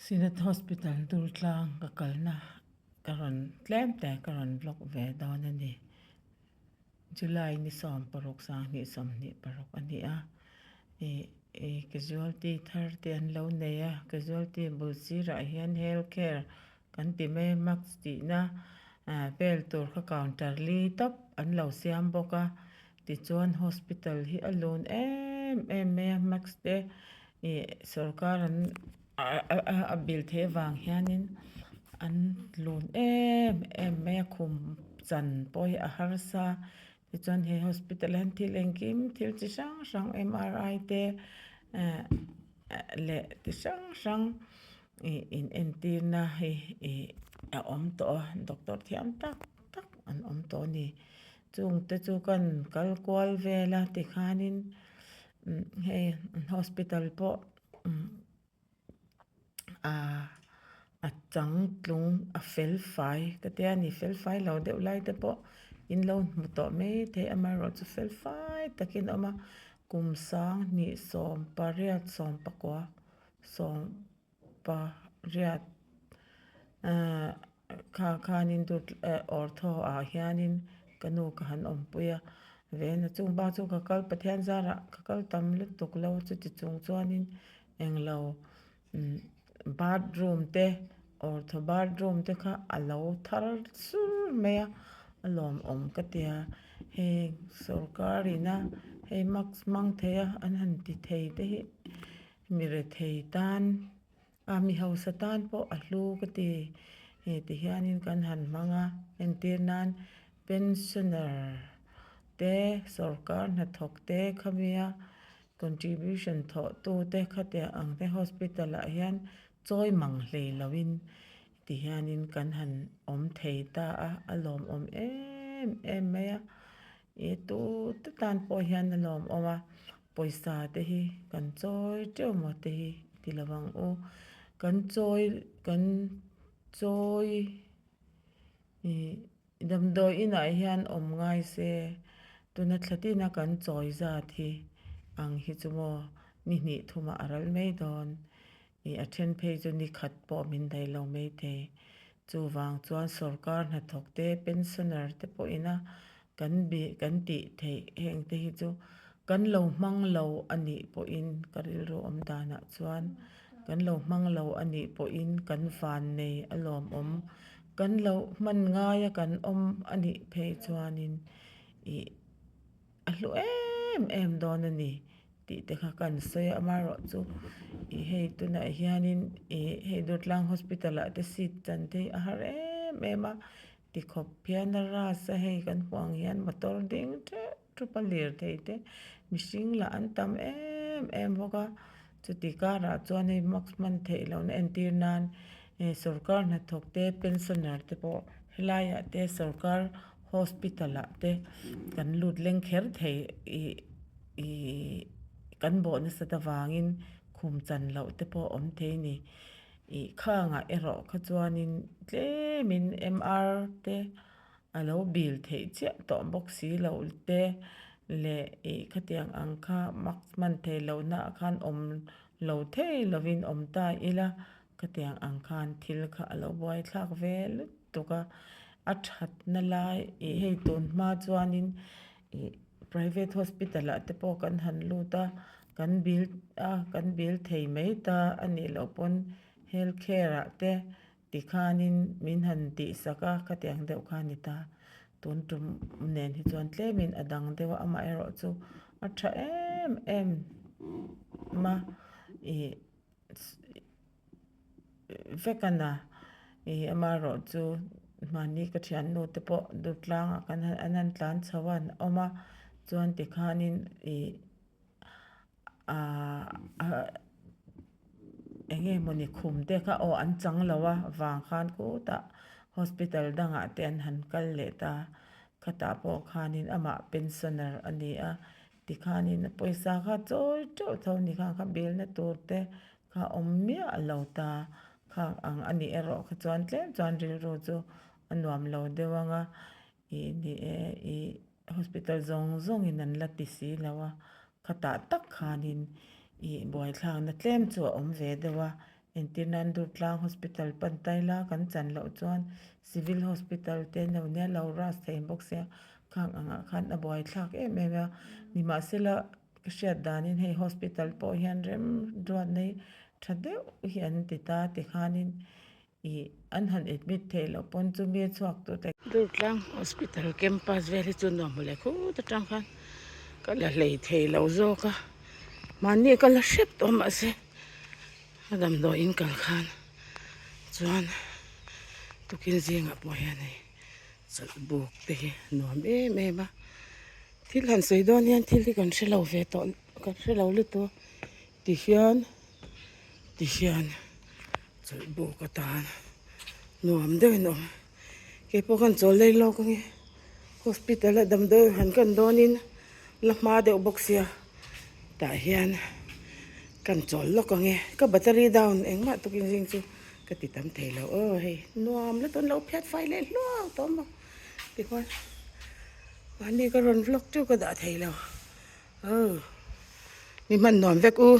Synod Hospital Durtlang ka kalna ka rawn tlem te ka rawn vlog ve dawn a ni. July ni 16 2026 a ni a, ih ih casualty thar te an lo nei a, casualty bul sirah hian health care kan ti mai a mask tihna ah vel tur kha counter li tawp an lo siam bawk a tichuan hospital hi a lun em em mai a mask te ih sawrkar an a bil theih avang hianin an lun em em mai a khum chan pawh hi a harsa tichuan he hospital ah hian thil engkim thil chi hrang hrang te eh leh ti hrang hrang ih in entirna hi ih a awm tawh a doctor thiam tak tak an awm tawh a ni chung te chu kan kal kual vel a tikhanin hei hospital pawh ah a changtlung a fel fai ka tia ni fel fai lo deuh lai te pawh in lo hmu tawh maithei amaherawh chu fel fai takin a awm a kum sang hnih 18 19 18 ahh kha khanin ortho ah hianin ka nu ka han awmpui a vena chung bak chu ka kal Pathian zarah ka kal tam lutuk lo chuti chung chuanin englo umm bathroom te ortho bathroom te kha a lo thar sur mai a a lawmawm ka tia heng sawrkar ina hei mask hmang thei a an han ti thei te hi mi rethei tan a mi hausa tan pawh a hlu ka ti hei ti hianin kan han hmang a entir nan pensioner te sawrkar hnathawk te khawia contribution thawh tu te khatiang ang te hospital ah hian chawi mang hlei loin ti hianin kan han awm thei ta a a lawmawm em em mai a ih tu te tan pawh hian a lawmawm a pawisa te hi kan chawi teuh maw te hi ti lo ang u kan chawi kan chawi ih damdawi inah hian awm ngai se tuna thla tina kan chawi zat hi ang hi chu maw ni hnih thumah a ral mai dawn ih a then phei chu ni khat pawh min daih lo maithei chuvang chuan sawrkar hnathawk te pensioner te pawh ina kan bih kan tih theih heng te hi chu kan lo hmang lo a nih pawhin ka rilru awm danah chuan kan lo hmang lo a nih pawhin kan van nei a lawmawm kan lo hman ngai a kan awm a nih phei chuanin ih a hlu em em dawn a ni tih te kha kan sawi a amaherawhchu ih hei tunah hianin ih hei Durtlang hospital ah te seat chan te hi a har em em a Tikhawp hian a ras a hei kan hmuh ang hian motor ding teuh thup a lirthei te mihring lah an tam em em bawk a chuti karah chuan hei mask hman theih lohna entir nan eh sawrkar hnathawk te pensioner te pawh helaiah te sawrkar hospital ah te kan lut leng kher thei ih ih kan bawh nasat avangin khum chan loh te pawh a awm thei a ni. Ih khangah erawh kha chuanin tlemin MR te a lo bil theih chiah tawh bawk si loh te leh ih khatiang ang kha mask hman theih lohna ah khan awm lo thei lovin awm ta ila khatiang ang khan thil kha a lo buaithlak ve lutuk a, a thatna lai ih hei tun hma chuanin ih private hospital ah te pawh kan han lut a kan bil a kan bil thei mai ta a nih loh pawn health care ah te tikhanin min han tihsak a khatiang deuh kha a ni ta tun tum nen hi chuan tlemin a dang deuh a amaherawh chu a tha em em a ih vek a na ih amaherawh chu mahni ka thiannu te pawh Durtlangah kan han an han tlan chho a an awm a chuan tikhanin ih ahh eng nge mawni khum te kha aw an chang lo a vang khan khutah hospital dangah te an han kal leh ta khatah pawh khanin amah pensioner a ni a tikhanin a pawisa kha chawi teuh tho ni kha kha bilna tur te kha awm miah lo ta khang ang a nih erawh kha chuan tlem chuan rilru chu a nuam lo deuh ang a ih ni e ih hospital zawng zawngin an la ti si lo a khatah tak khanin ih buaithlakna tlem chu a awm ve deuh a. Entir nan Durtlang Hospital pan tai la kan chan loh chuan Civil Hospital te an lo nia lo rush thei bawk sia khang angah khan a buaithlak em em a. Nimahsela ka hriat danin hei hospital pawh hian rem ruatna hi tha deuh hi an ti ta tikhanin Ih, an han admit theih loh pawn chumi a chhuak tur te. Durtlang Hospital campus vel hi chu nuam mawle khut atang khan ka la hlei thei lo zawk a, mahni ka la hrep tawh mahse a damdawiin kal khan chuan tukin zingah pawh hian hei chawlh buk te hi nuam em em a, thil han sawi dawn hian thil hi kan hre lo ve tawh kan hre lo lutuk a tihian tihian. Chawlh buk atan nuam deuhin a awm keipawh khan chawl lei lawk ange hospital a damdawi han kan dawnin la hma deuh bawk sia tah hian kan chawl lawk ange ka battery down engmah tukin zing chu ka ti tam thei lo aw hei nuam la tawn lo phiat fai leh hluau tawh maw tikhuan mahni ka rawn vlog teuh ka dah thei lo aw mi hman nuam vek u.